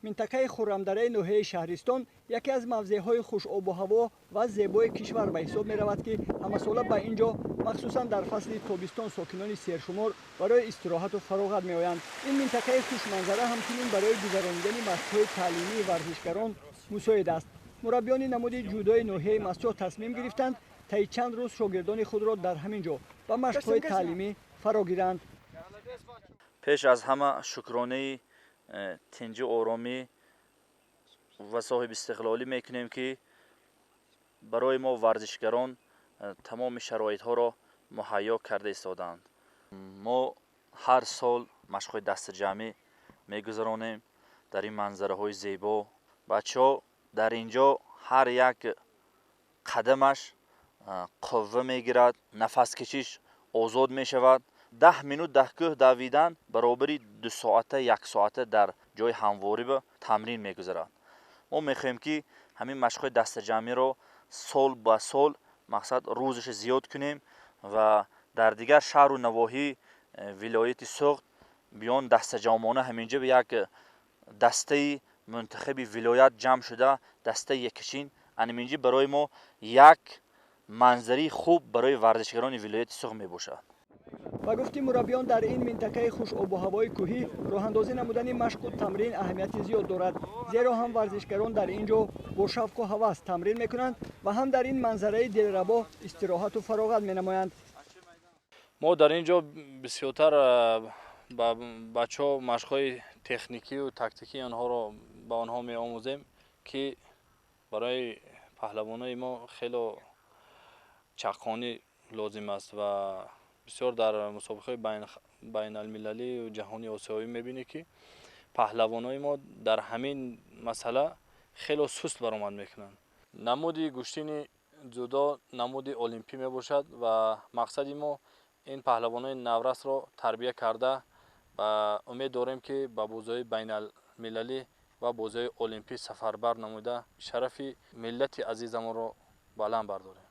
Минтақаи Хуррамдараи ноҳияи Шаҳристон яке аз мавзеъҳои хушобуҳаво ва зебои кишвар ба ҳисоб меравад, ки ҳамасола ба ин ҷо, махсусан дар фасли тобистон, сокинони сершумор барои истироҳату фароғат меоянд. Ин минтақаи хушманзара ҳамчунин барои гузаронидани машқҳои таълимии варзишгарон мусоид аст. Мураббиёни намуди ҷудои ноҳияи Мастчоҳ тасмим гирифтанд, таи чанд рӯз шогирдони худро дар ҳамин ҷо ба машқҳои таълимӣ фаро гиранд. Пеш аз ҳама шукронаи тинҷу оромӣ ва соҳибистиқлолӣ мекунем, ки барои мо варзишгарон тамоми шароитҳоро муҳайё карда истодаанд. Мо ҳар сол машқҳои дастаҷамъӣ мегузаронем дар ин манзараҳои зебо. Бачаҳо дар ин ҷо ҳар як қадамаш қувва мегирад, нафаскашиш озод мешавад. 10 минут дар кӯҳ давидан баробари 2 соата, як соата дар ҷои ҳамворӣ ба тамрин мегузарад. Мо мехоҳем, ки ҳамин машқҳои дастаҷамъиро сол ба сол, мақсад, рӯзаша зиёд кунем ва дар дигар шаҳру навоҳии вилояти Суғд биён, дастаҷамъона ҳаминҷо як дастаи мунтахаби вилоят ҷамъ шуда, дастаи якашин анаминҷи барои мо як манзараи хуб барои варзишгарони вилояти Суғд мебошад. Ба гуфти мураббиён, дар ин минтақаи хушобуҳавои кӯҳӣ роҳандозӣ намудани машқу тамрин аҳамияти зиёд дорад, зеро ҳам варзишгарон дар ин ҷо бо шавқу ҳавас тамрин мекунанд ва ҳам дар ин манзараи дилрабо истироҳату фароғат менамоянд. Мо дар ин ҷо бисёртар ба бачаҳо машқҳои техникию тактикии онҳоро ба онҳо меомӯзем, ки барои паҳлавонои мо хело чаққонӣ лозим аст. Ва бисёр дар мусобиқаҳои байналмилалию ҷаҳонии осиёӣ мебинӣ, ки паҳлавонои мо дар ҳамин масъала хело суст баромад мекунанд. Намуди гӯштини ҷудо намуди олимпӣ мебошад ва мақсади мо ин паҳлавонои наврасро тарбия карда ва умед дорем, ки ба бозиҳои байналмилалӣ ва бозиҳои олимпӣ сафарбар намуда, шарафи миллати азизамонро баланд бардорем.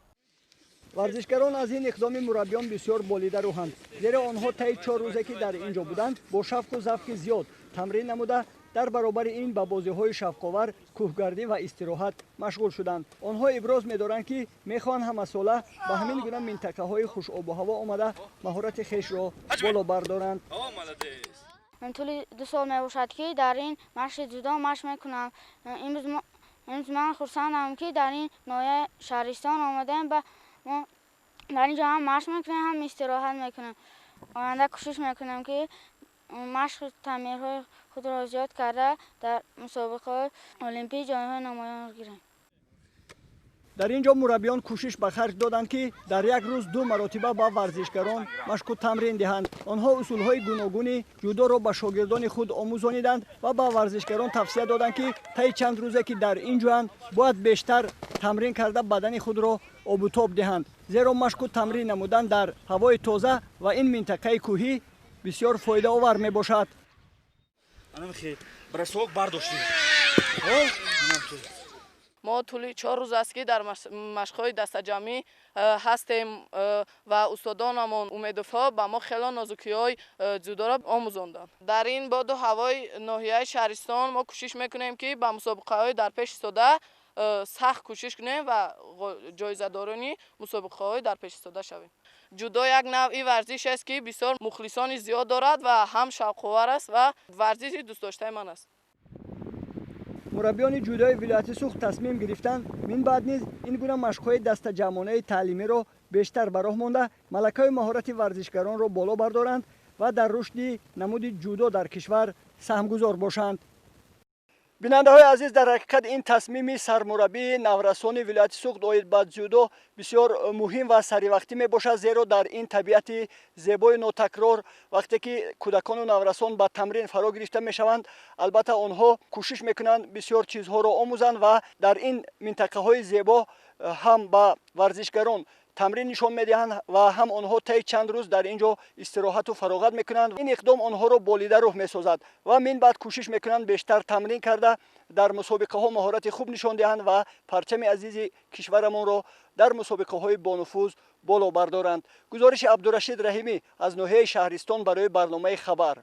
Варзишгарон аз ин иқдоми мураббиён бисёр болида рӯҳанд, зеро онҳо таи 4 рӯзе, ки дар ин ҷо буданд, бо шавқу завқи зиёд тамрин намуда, дар баробари ин ба бозиҳои шавқовар, кӯҳгардӣ ва истироҳат машғул шуданд. Онҳо иброз медоранд, ки мехоҳанд ҳамасола ба ҳамин гуна минтақаҳои хушобуҳаво омада, маҳорати хешро боло бардоранд. Тӯли 2 сол мебошад, ки дар ин машқи ҷудо машқ мекунам. Имрӯз ман хурсандам, ки дар ин ноҳияи Шаҳристон омадаем ба мо дар ин ҷо ҳам машқ мекунем, ҳам истироҳат мекунем. Оянда кӯшиш мекунем, ки машқу тамринҳои худро зиёд карда, дар мусобиқаҳои олимпӣ ҷойҳои намоён гирем. Дар ин ҷо мураббиён кӯшиш ба харҷ доданд, ки дар як рӯз ду маротиба ба варзишгарон машқу тамрин диҳанд. Онҳо усулҳои гуногуни ҷудоро ба шогирдони худ омӯзониданд ва ба варзишгарон тавсия доданд, ки таи чанд рӯзе, ки дар ин ҷоянд, бояд бештар тамрин карда, бадани худро обутоб диҳанд, зеро машқу тамрин намудан дар ҳавои тоза ва ин минтақаи кӯҳӣ бисёр фоидаовар мебошад. Бросок бардоштем. Мо тӯли 4 рӯз аст, ки дар машқҳои дастаҷамъӣ ҳастем ва устодонамон Умедовҳо ба мо хело нозукиҳои ҷудоро омӯзонданд. Дар ин боду ҳавои ноҳияи Шаҳристон мо кӯшиш мекунем, ки ба мусобиқаҳои дар пеш истода сахт кӯшиш кунем ва ҷоизадорони мусобиқаҳои дар пеш истода шавем. Ҷудо як навъи варзиш аст, ки бисёр мухлисони зиёд дорад ва ҳам шавқовар аст ва варзиши дӯстдоштаи ман аст. Мураббиёни ҷудои вилояти Суғд тасмим гирифтанд, мин баъд низ ин гуна машқҳои дастаҷамъонаи таълимиро бештар ба роҳ монда, малакаи маҳорати варзишгаронро боло бардоранд ва дар рушди намуди ҷудо дар кишвар саҳмгузор бошанд. Бинандаҳои азиз, дар ҳақиқат ин тасмими сармураббии наврасони вилояти Суғд оид ба ҷудо бисёр муҳим ва саривақтӣ мебошад, зеро дар ин табиати зебои нотакрор, вақте ки кӯдакону наврасон ба тамрин фаро гирифта мешаванд, албатта, онҳо кӯшиш мекунанд бисёр чизҳоро омӯзанд ва дар ин минтақаҳои зебо ҳам ба варзишгарон тамрин нишон медиҳанд ва ҳам онҳо таи чанд рӯз дар ин ҷо истироҳату фароғат мекунанд. Ин иқдом онҳоро болида рӯҳ месозад ва мин баъд кӯшиш мекунанд бештар тамрин карда, дар мусобиқаҳо маҳорати хуб нишон диҳанд ва парчами азизи кишварамонро дар мусобиқаҳои бонуфуз боло бардоранд. Гузориши Абдурашид Раҳимӣ аз ноҳияи Шаҳристон барои барномаи «Хабар».